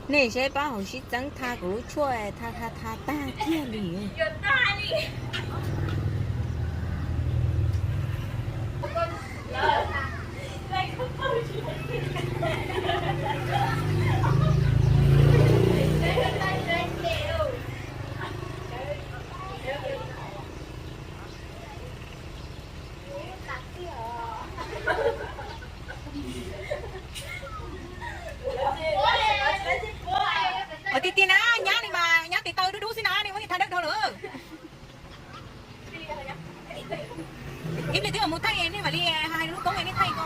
Nej saib pab hauv sib txeeb tha kuv lub tshuaj, tha tha tha tag kiag li. Ua tiag tiag na, nyab li mas nyab tes taw dub dub xwb na, nej muab tha dawb dhau lawm. Ib pliag twb mus thaij nej mam li hais lub koob nej thaij ko.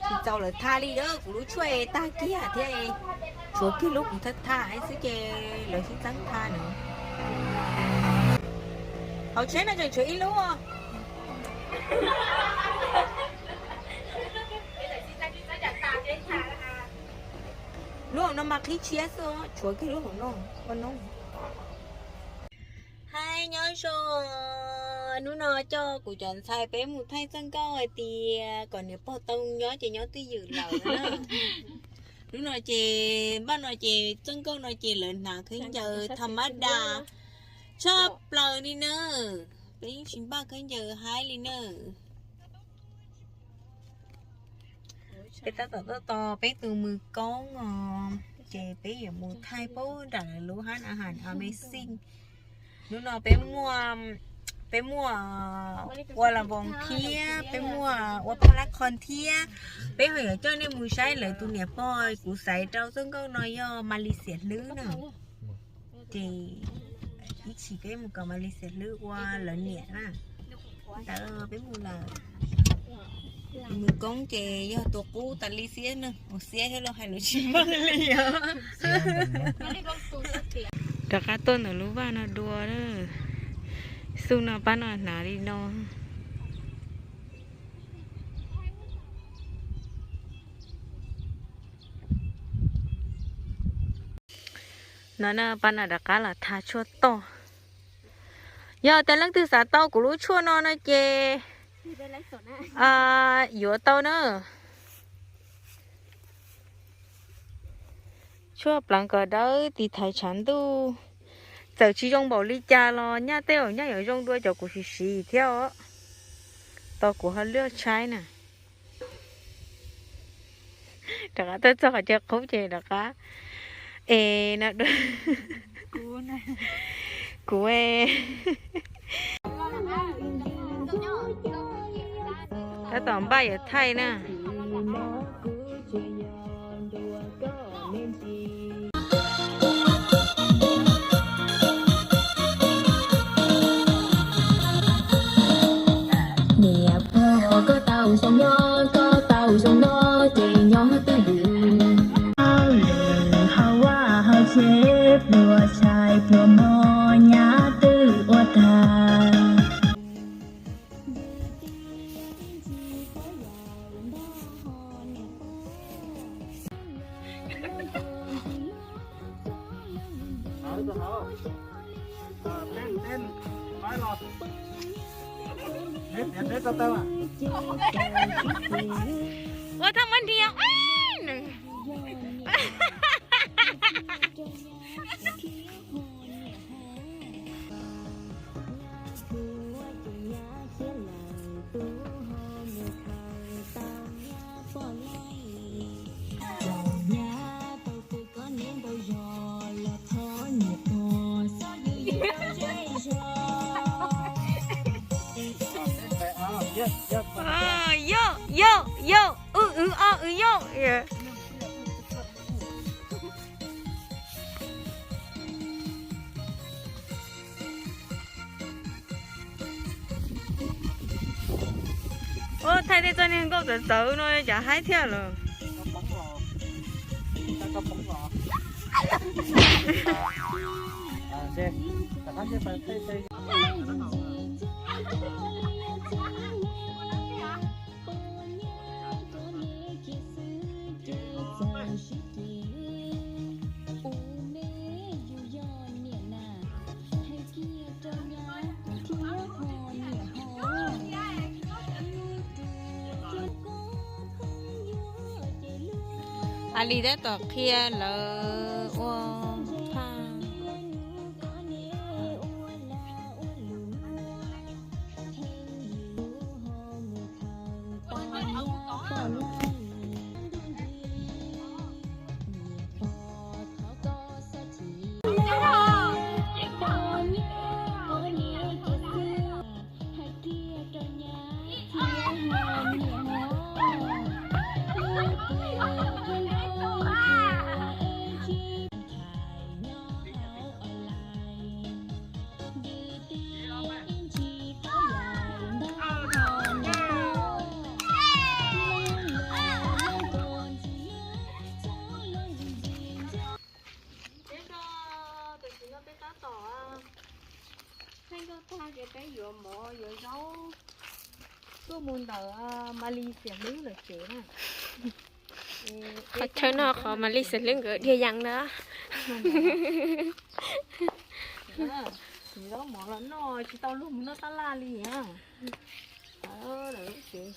Tsis txaus lawv tha li, kuv lub tshuaj tag kiag thiab, tshuav kiag lub kuv tha tha xwb ces lawv sib txeeb tha na. Hauv tsheb no tseem tshuav ib lub. Lub hauv no mas qhib tshiab xwb, tshuav kiag lub hauv no ua no. Hais nyob zoo, hnub no coj kuv cov ntxhais peb mus thaij txoj nkauj hais tias kom niam pog tau nyob ces nyob twj ywm lawm na. Hnub no ces npaj no ces txoj nkauj no ces lawv hnav khaub ncaws tham mab da tshaj plaws li na. Peb yeej tsis npaj khaub ncaws haib li na. Peb tab tom tuaj tos peb tus mus koob os, ces peb yuav mus thaij pab nram lawv lub hab a has amazing. Hnub no peb muaj, peb muaj ua las voos thiab peb muaj ua phaj lab khon thiab. Peb ho yuav coj nej mus saib lawv tus niam pog, kuv xaiv rau txoj nkauj no yog Malaysia hlwb na. Ces ib chim peb mus kom Malaysia hlwb ua lawv niam na. Ntawd peb mus lawm. Mus koob ces yog tus qub tas li xiab na, ua xiab thiab los hais lus tsis meej li os. Rov qab tuaj ntawm lub vaj no dua, xub no pab no hnav li no. No na, pab no rov qab los tha tshuaj toj. Yog tias leej twg xav tau kuv lub tshuaj no no ces yuav tau na. Tshuaj pleev kom dawb tiv thaiv tshav ntuj. Txawm tsis zoo npaum li cas los nyaj tej zaum nyaj yuav zoo dua cov kuv siv siv thiab os. Tos kuv ho luaj tshaib na. Rov qab tuaj txog qhov chaw qub ces rov qab es no, kuv tab tom npaj yuav thaij na. Niam pog, koj tau zoo nyob, koj tau zoo nyob ces nyob twj ywm. Hauv vaj hauv tsev pluas tshais pluas mov nyab twb ua tag. Ua thaj muab nrhiav. Yog, yog, yog, wb, wb ob, wb yog. Ua thaij tej txoj niag nkauj txawv txawv no cas haib thiab lawm. Alis tab tom qhia lawv ua phaj. Peb no, tam sim no peb tab tom thaij nkauj tag ces peb yuav mov yuav zaub tuaj mus ntawm Malis Xiam Hlwb lawv tsev na. Qhov chaw no qhov Malis Xiam Hlwb nkawd dhia yees na. Zaub mov los noj tsis tau luag mus noj tab laj li na. Lawv lub tsev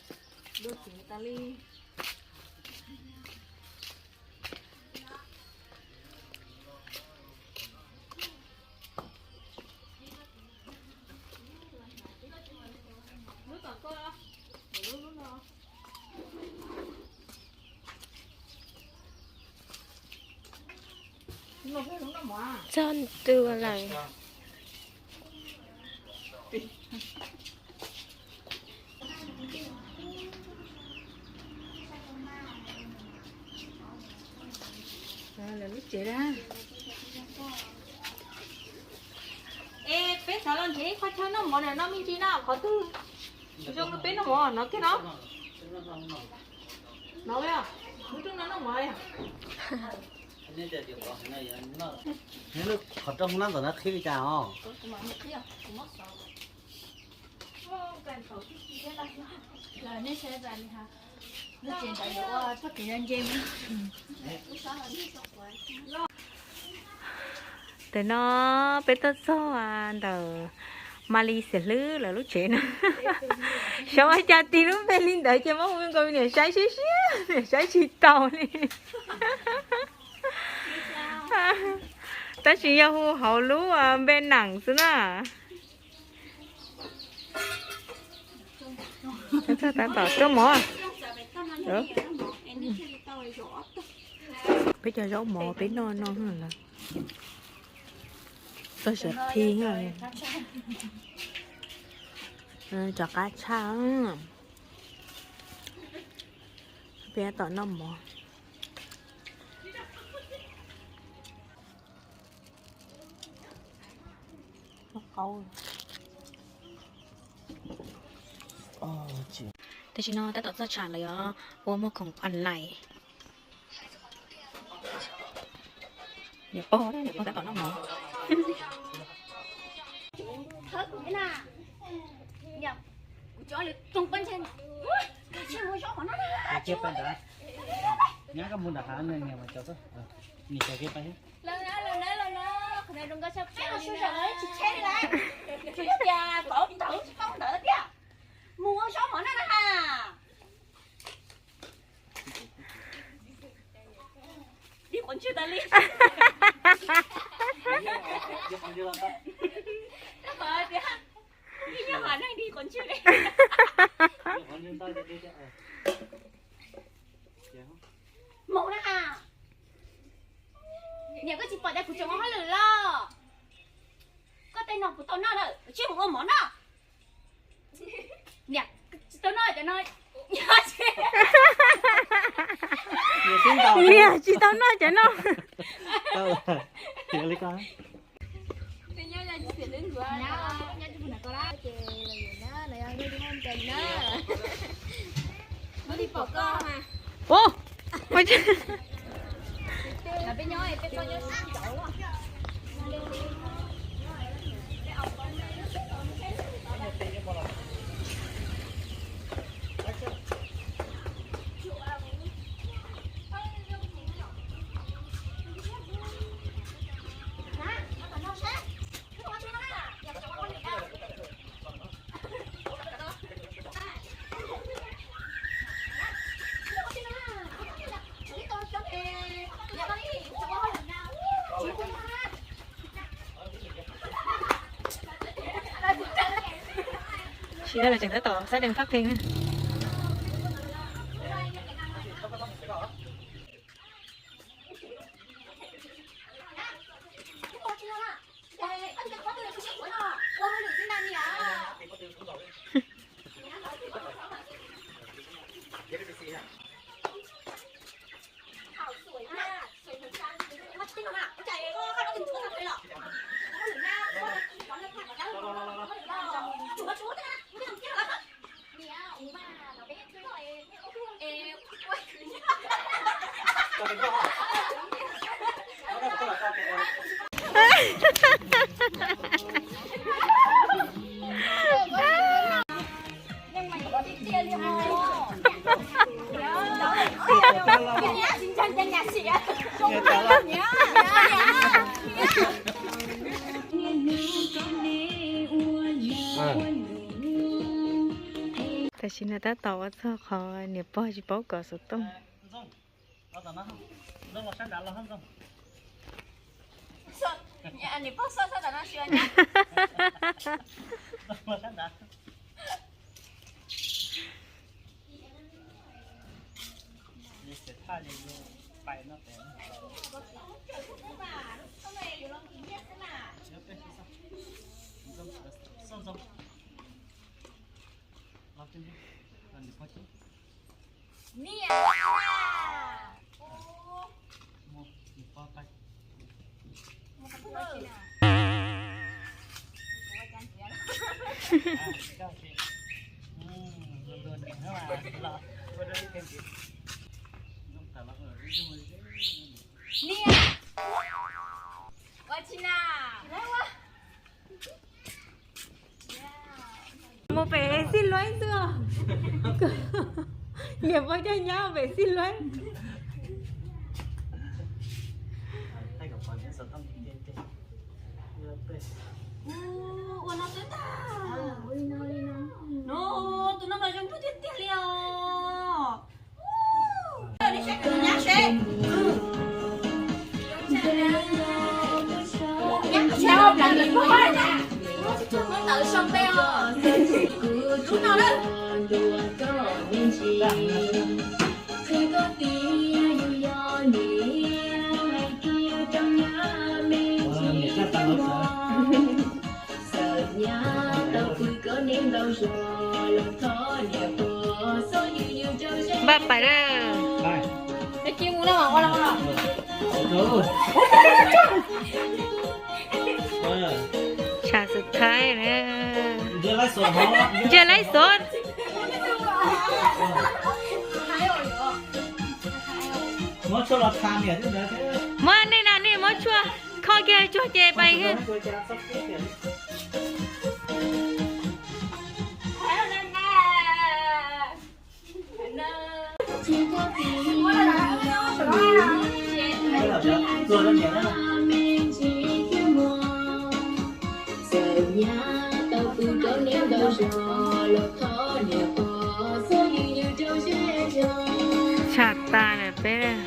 dua tsev tas li. Txog ntua lawm. Lawv lub tsev na. Es peb xav los nrhiav ib qho chaw noj mov na, noj me ntsis na, qhov twg zoo rau peb noj mov no kiag no. No, lub rooj no noj mov li. Qhov rooj nyob ntawm no qhib li cas os? Tam no peb tuaj txog ntawm Malis Xiam Hlwb lawv lub tsev no. Xyov ua cas tis lub npe li ntawd ces muab hu nkaus niam saib siab siab, niam saib tsis taus li. Tab sis yog hu hauv lub npe nees xwb na. Tab tom tuaj mov. Peb cov zaub mov peb noj no lawm. Txog siav qhi, cov qab tshaj. Peb tab tom noj mov. Tam sim no tab tom txog tshav lawm, yuav ua muag khoom online. Niam pog, niam pog tab tom noj mov. Nyab koj mus nram hav, niam mas cov, niam cov kev pais. Mus ua zaub mov noj na ha. Dig qhov ntswg tas li. Ib nyuag hom neeg dig qhov ntswg li. Mus na ha. Niam, koj tsis pom tias kuv tseem ua hauj lwm los? Koj tej no kuv tau noj lawm, tsij mus ua mov noj. Niam, tsis tau noj cov no. Niam, tsis tau noj cov no. Ua, Tsis tau los tseem tab tom xab dees fab pheej na. Tam sim no tab tom ua txog qhov niam pog tsis paub kom xov tooj. Mus pem Xij Luab xwb os. Niam pog coj nyab pem Xij Luab. Ua no twb tag. No, tus no mas zoo nraug tiag tiag li os. Npaj pais lawm. Tsam xub thaib na. Ntsia laib xov. Muab nej na, nej muab tshuaj kho kiag tsuag ces pais. Tshaj tas lawm peb.